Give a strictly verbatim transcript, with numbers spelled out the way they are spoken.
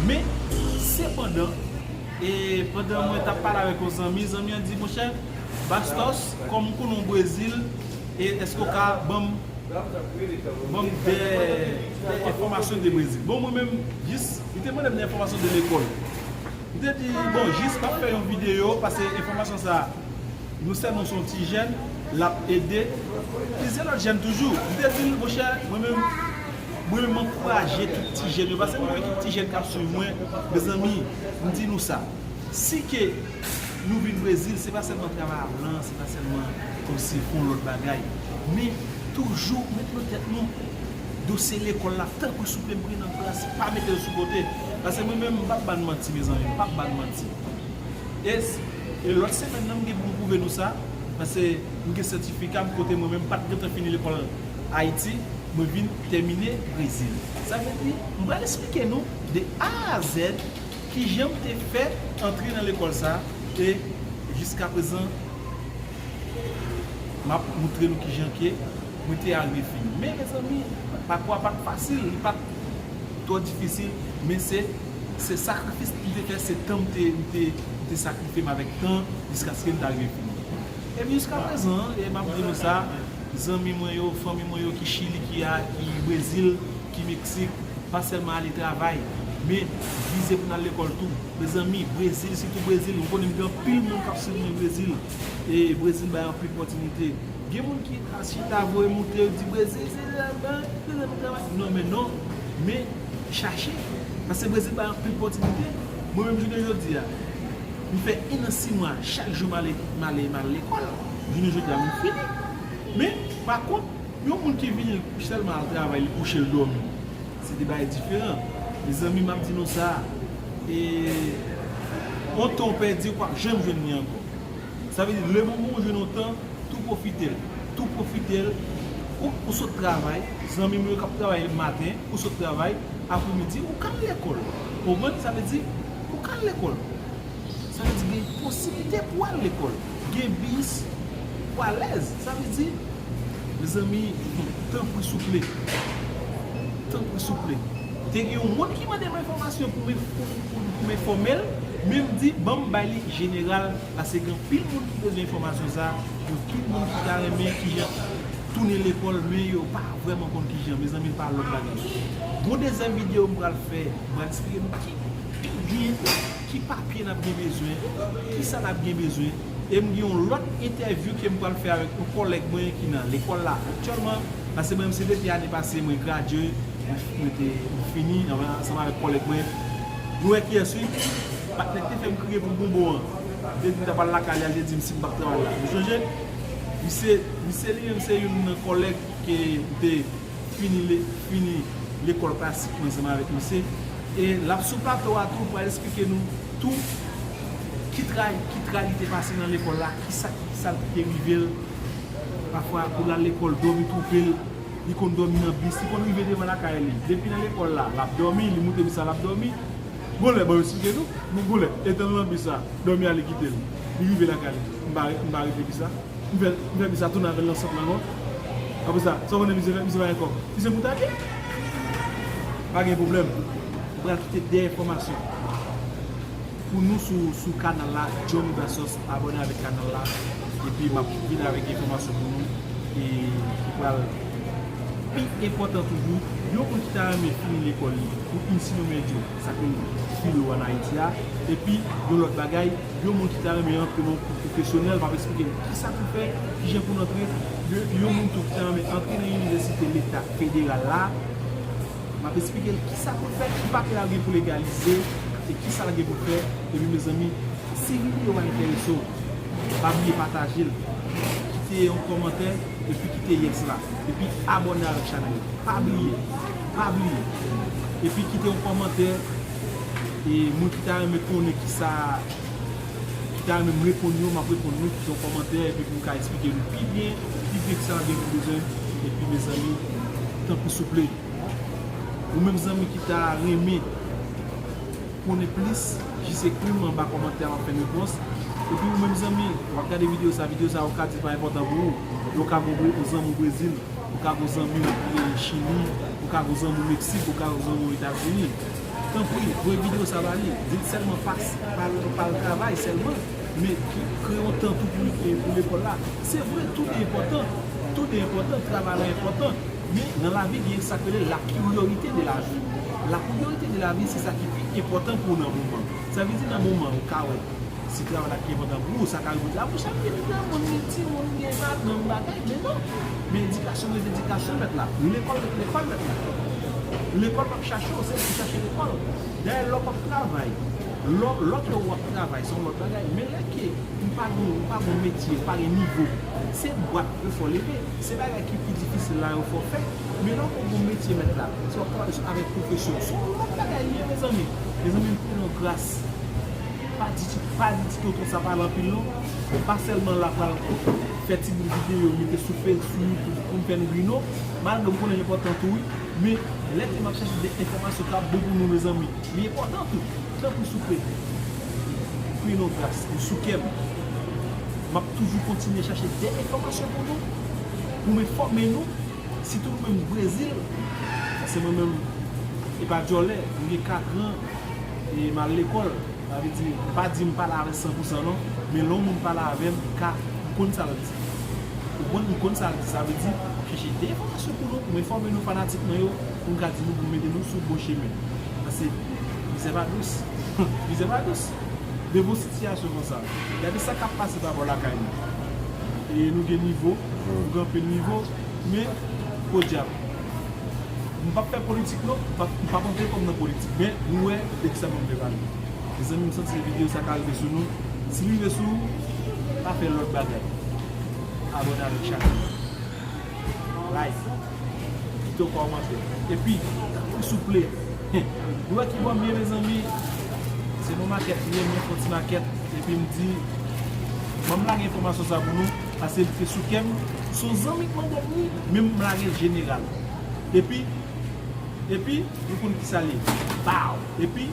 Men, sepandan, e pandan mwen t ap pale avèk yon zanmi, zanmi an di, monchè, Bastos, kòm ou konnen w Brezil, e èske w ka ban m, ban m de, de enfòmasyon de Brezil? Bon, mwen menm, jis, li te mande m de enfòmasyon de lekòl. M te di, bon, jis m ap fè yon videyo, paske enfòmasyon sa a, non sèlman se yon ti jèn, l ap ede plizyè lòt jèn toujou. M te di l, monchè, mwen menm, mwen menm, m ankouraje tout ti jèn yo, paske mwen wè tout ti jèn k ap swiv mwen, mezanmi, m di nou sa. Si ke nou vin Brezil, se pa sèlman travay a blan, se pa sèlman kòmsi fè yon lòt bagay, men toujou met nan tèt nou dosye lekòl la, tanpri souple, m priye nan klas, pa mete l sou kote. Paske mwen menm, m p ap ba n manti, mezanmi, m p ap ba n manti. E, e lòt semèn nan, m gen pou m pwouve nou sa, paske m gen sètifika m kote mwen menm, m pa t gentan fini lekòl Ayiti, mwen vin tèmine Brezil. Sa vle di, m pral esplike nou de A a Z kijan m te fè antre nan lekòl sa, e jiskaprezan, m ap moutre nou kijan ke mwen te arive fini. Men, mezanmi, pakou a pa t fasil, li pa t twò difisil, men se, se sakrifis m te fè, se tan m te, m te, m te sakrifye m avèk tan, jiskaske m te arive fini. Epi jiskaprezan, e m ap di nou sa, zanmi mwen yo, fanmi mwen yo ki Chili, ki a, ki Brezil, ki Meksik, pa sèlman ale travay, men vize pou n al lekòl tou. Mezanmi, Brezil, sitou Brezil, ou konnen m gen anpil moun k ap swiv mwen Brezil. E Brezil bay anpil opòtinite. Gen moun ki chita voye moute, yo di Brezil, se la, mezanmi, travay. Non, men non. Men chache. Paske Brezil bay anpil opòtinite. Mwen menm, jounen jodi a, m fè en an sis mwa, chak jou m ale, m ale, m al lekòl. Jounen jodi a, m fini. Men, pa kont, yon moun ki vini, li sèlman al travay, li kouche, li dòmi. Se de bagay diferan. Mezanmi, m ap di nou sa, e, yon tan w pèdi, ou p ap janm jwenn li ankò. Sa vle di, lemoman w jwenn yon tan, tou pwofite l. Tou pwofite l. Ou, ou sot travay, zanmi m yo k ap travay maten, ou sot travay, apremidi, ou ka al lekòl. Ou konprann? Sa vle di, ou ka al lekòl. Sa vle di gen posiblite pou al lekòl. Gen bis, ou alèz. Sa vle di, mezanmi, tanpri souple. Tanpri souple. Te gen yon moun ki mande m enfòmasyon pou m, pou, pou, pou m enfòme l, men m di, ban m bay li jeneral, paske gen anpil moun ki bezwen enfòmasyon sa, gen anpil moun ki ta renmen kijan tounen lekòl, men yo pa vrèman konn kijan. Mezanmi, l pa lòt bagay. Gon dezyèm videyo m pral fè, m pral esplike nou ki, ki byen ki papye n ap gen bezwen, kisa n ap gen bezwen. E m gen yon lòt entèvyou ke m pral fè avèk yon kòlèg mwen ki nan lekòl la aktyèlman. Paske mwen menm, se depi ane pase mwen gradye, mwen, mwen te, mwen fini ansanm avèk kòlèg mwen. Nou wè kiyès, wi. Patnè k te fè m kriye pou bonbon an. Li te di m ta pral lakay li, li te di m si m p ap travay la. Ou sonje? Misye, misye li menm se youn nan kòlèg ke m te fini le, fini lekòl klasik mwen ansanm avèk misye. E l ap sou plato a tou, pral esplike nou tou ki tray, ki tray li te pase nan lekòl la, kisa, kisa ki te rive l. Pafwa, pou l al lekòl, dòmi twoupe l, li konn dòmi nan bis, li konn rive devan lakay li. Depi nan lekòl la, l ap dòmi, li moute bis la, l ap dòmi. Gon lè, ban yo esplike nou, nou gon lè, etan l nan bis la, dòmi a li kite l. Li rive lakay li. M pa, m pa rete bis la. M fè, m fè bis la tounen avè l nan sant la ankò. Apre sa, sa w konnen misye fè, misye pa gen kòb. Misye moutade. Pa gen pwoblèm. M pral kite de enfòmasyon pou nou sou, sou kanal la, Johnny Bassos, abòne avèk kanal la. Epi m ap vin avèk enfòmasyon pou nou. E ki pral pi enpòtan toujou, yon moun ki ta renmen fini lekòl li pou ensegnant medio, sa k rele filo ann Ayiti a, epi yon lòt bagay, yon moun ki ta renmen antre nan yon kou pwofesyonèl, m ap esplike l kisa pou fè, kijan pou l antre, epi yon moun tou ki ta renmen antre nan inivèsite leta federal la, m ap esplike l kisa pou l fè, ki papye l gen pou legalize, e kisa l gen pou fè, epi mezanmi, si videyo a enterese w, pa bliye pataje l, kite yon kòmantè, epi kite yes la, epi abòne avèk chanèl la. Pa bliye, pa bliye. Epi kite yon kòmantè, e moun ki ta renmen konnen kisa, ki ta renmen m reponn yo, m ap reponn yo, kite yon kòmantè, epi pou m ka esplike nou pi byen, pi byen kisa n ap gen pou bezwen, epi mezanmi, tanpri souple. Ou menm zanmi ki ta renmen konnen plis, jis ekri m anba kòmantè a, m ap fè n repons. Epi ou menm zanmi, w ap gade videyo sa, videyo sa, ou ka di pa enpòtan pou ou. Ou ka gon zanmi w Brezil, ou ka gon zanmi w Chili, ou Ka gen zanmi w Meksik, ou ka gen zanmi w Etazini. Tanpri, voye videyo sa ba li. Di l sèlman pa, pa, pa al travay sèlman, men ki, kreye yon tan tou pou, pou lekòl la. Se vre, toude enpòtan. Toude enpòtan, travay la enpòtan. Men nan lavi, gen sa k rele la priorité de la vie. La priorité de la vie, se sa ki pi enpòtan pou w nan moman. Sa vle di nan moman, ou ka wè, si travay la ki enpòtan pou ou, sa ka rive w di, "A, monchè, m vin granmoun, m timoun, m gen madanm, bagay," men non. Men edikasyon rete edikasyon, mèt la. Lekòl rete lekòl, mèt la. Lekòl p ap chache w, se ou ki chache lekòl. Dayè, lè w p ap travay, lè w, lòt yo w ap travay, se yon lòt bagay. Men lè ke ou pa gen, ou pa gen metye, ou pa gen nivo, se bwat yo fè w leve. Se bagay ki pi difisil la yo fè w fè. Men lè w gen yon metye, mèt la, si w ap travay avèk pwofesyon, se yon lòt bagay li ye, mezanmi. Mezanmi, m fè yon gras. Pa di ti, pa di ti tonton sa pale anpil non. Pa sèlman la pral fè ti bout videyo mete sou Face, sou YouTube pou m fè n ri non. Malgre m konnen l enpòtan tou wi, men lè ke m ap chache de enfòmasyon k ap bon pou nou, mezanmi, li enpòtan tou. Tanpri souple, fè nou gras, nou sou kè m. M ap toujou kontinye chache de enfòmasyon pou nou, pou m enfòme nou, sitou nou menm Brezil, paske mwen menm, e pa djòlè, m gen kat an, e m al lekòl. Sa vle di, pa di m pale avè l san pou san non, men lè yon moun pale avè m, m ka, m konn sa l di. Ou konprann, m konn sa l di. Sa vle di, m ap chèche de enfòmasyon pou nou, pou m enfòme nou fanatik mwen yo, pou m ka di nou, pou m mete nou sou bon chemen. Paske mizè pa dous. Mizè pa dous. Devan yon sitiyasyon konsa, gade sa k ap pase pa bò lakay nou. E nou gen nivo, nou gen anpil nivo, men, podyab. M p ap fè politik non, m p ap, m p ap antre kò m nan politik, men nou wè de kisa m ap vle pale. Mezanmi, m santi videyo sa ka rive sou nou. Si li rive sou ou, pa fè lòt bagay. Abòne avèk chanèl la. Like. Kite yon kòmantè. Epi, tanpri souple. Nou wè ki bò m ye, mezanmi. Se yon makèt li ye, mwen fè yon ti makèt. Epi m di, ban m lage enfòmasyon sa pou nou. Paske li te sou kè m. Se yon zanmi k mande m li, men m lage l jeneral. Epi, epi, nou konn kisa l ye. Baw! Epi,